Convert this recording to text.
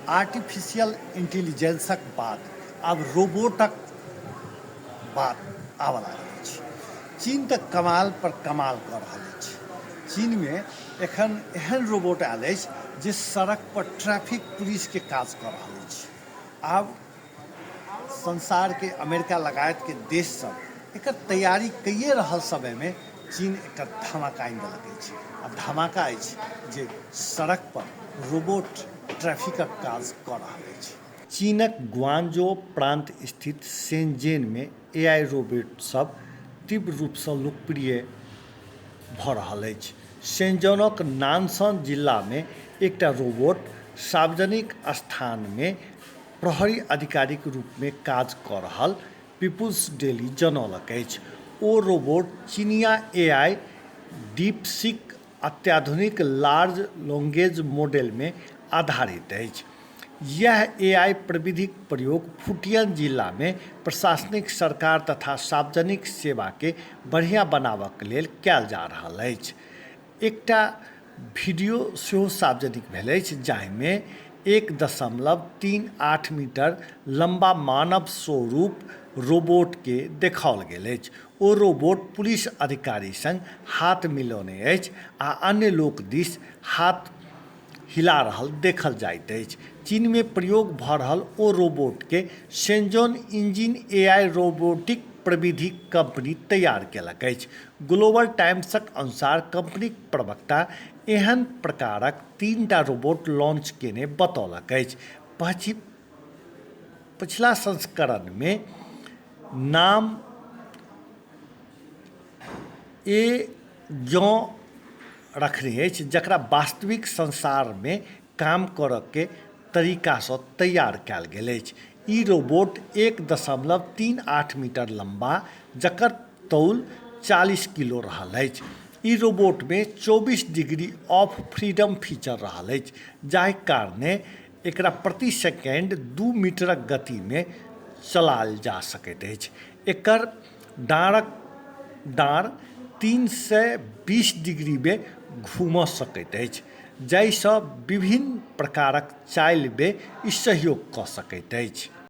Artificial इंटेलिजेंसक बाद आब रोबोटक बात आबऽ लागल अछि। चीन तऽ कमाल पर कमाल कऽ रहल अछि। चीनमे एखन एहन रोबोट आयल अछि जे सड़क पर ट्रैफिक पुलिसके काज कऽ रहल अछि। आब संसारके अमेरिका लगायतके देश सब एकर तैयारी कइए रहल समयमे चीन एकटा धमाका आनि देलक अछि आ धमाका अछि जे सड़क पर रोबोट ट्रैफिकक काज कऽ रहल अछि। चीनक ग्वांगझो प्रांत स्थित शेनझेनमे एआई रोबोट सभ तीव्र रूपसँ लोकप्रिय भऽ रहल अछि। शेनझेनक नानशन जिलामे एकटा रोबोट सार्वजनिक स्थानमे प्रहरी अधिकारीक रूपमे काज कऽ रहल पीपुल्स डेली जनौलक अछि। ओ रोबोट चीनिया एआई डीपसीक अत्याधुनिक लार्ज लैंग्वेज मॉडलमे आधारित अछि। यैह एआई प्रविधिक प्रयोग फुटियन जिलामे प्रशासनिक सरकार तथा सार्वजनिक सेवाकेँ बढ़िया बनाबक लेल कयल जा रहल अछि। एकटा वीडियो सेहो सार्वजनिक भेल अछि जाहिमे 1.38 मीटर लम्बा मानव स्वरूप रोबोटकेँ देखाओल गेल अछि। ओ रोबोट पुलिस अधिकारी सङ्ग हाथ मिलौने अछि आ अन्य लोक दिस हाथ हिला रहल देखल जाइत अछि। चीनमे प्रयोग भऽ रहल ओ रोबोटकेँ शेनझेन इंजिन एआई रोबोटिक प्रविधि कंपनी तैयार केलक अछि। ग्लोबल टाइम्सक अनुसार कंपनीक प्रवक्ता एहन प्रकारक तीनटा रोबोट लॉन्च केने बतौलक अछि। पछिला संस्करणमे नाम ए जँ रखने अछि जकरा वास्तविक संसारमे काम करऽके तरीकासँ तैयार कयल गेल अछि। ई रोबोट 1.38 मीटर लम्बा जकर तौल 40 किलो रहल अछि। ई रोबोटमे 24 डिग्री ऑफ फ्रीडम फीचर रहल अछि जाहि कारणे एकरा प्रति सेकेंड 2 मीटरक गतिमे चलायल जा सकैत अछि। एकर डाँड़क डाँड़ 320 डिग्रीमे घूमऽ सकैत अछि जाहिसँ विभिन्न प्रकारक चालिमे ई सहयोग कऽ सकैत अछि।